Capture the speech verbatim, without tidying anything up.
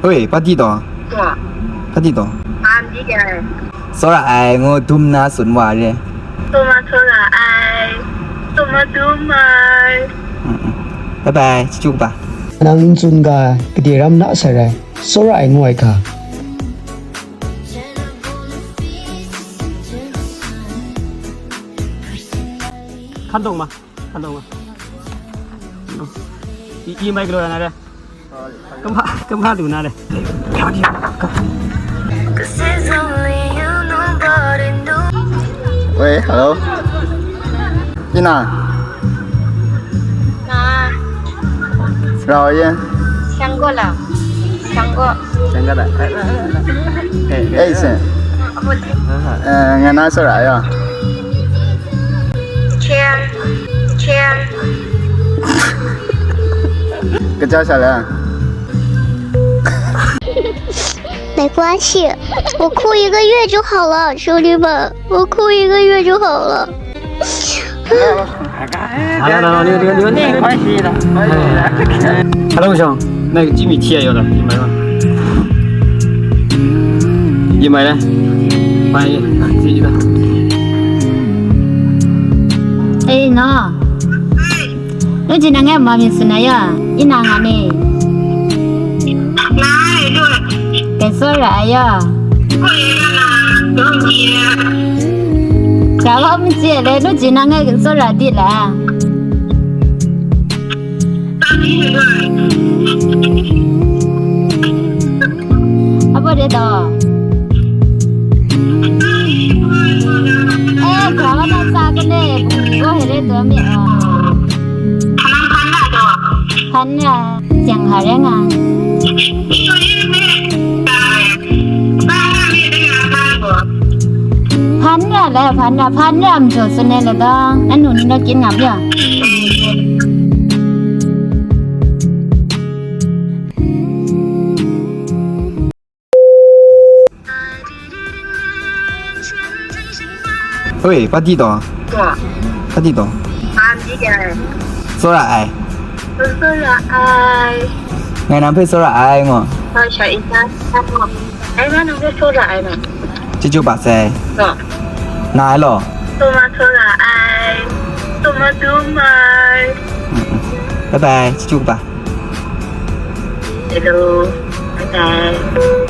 喂，巴蒂多，我，巴蒂多，俺这个，说了哎，我дум나 sun wa re。说嘛说了哎，说嘛дум哎。嗯嗯，拜拜，去吧。Nang n tsun ga, kade ram na sai rai, tsawra ai ngu ai ga. 看懂吗？看懂吗？一一麦克风拿来。 干嘛干嘛堵那嘞？喂，hello，你呢？啊，老爷，想过了，想过。想过了，哎，哎，哎，哎，是，我听。呃，俺那说啥呀？ Cheers, cheers。 Kaja sha le? 没关系，我哭一个月就好了，兄弟们，我哭一个月就好了。 好了，好了，你你你你，没关系的，没关系的。Hello，兄，那个吉米提也有了，你买吧。你买了，欢迎，自己的。 Ei no, nu ji nang e ma myit tsun na ya, i na nga ni? Kai tsawra ai ya. Ga wa mi chye le, nu ji nang e kai tsawra di la. Abo de do. Eh, ga wa na sa ka ne, go he re do mi a. Hpan ra, jeng ha re nga. Hpan ra le, hpan ra, hpan ra, mjaw tsun ai la dang, anu ni naw kyin nga bya. Hoi, pati taw? Taw. Pati taw? An di dai. Tsawra ai. Tsawra ai. Ngai nang hpe tsawra ai ngaw. Ai sha i sa. Ai ma nang hpe tsawra ai na. Chyeju ba sai. Taw. Na ai law. Taw ma tsawra ai. Taw ma dum ai. Mm, mm. Bye bye. Chyeju ba. Hello. Bye bye.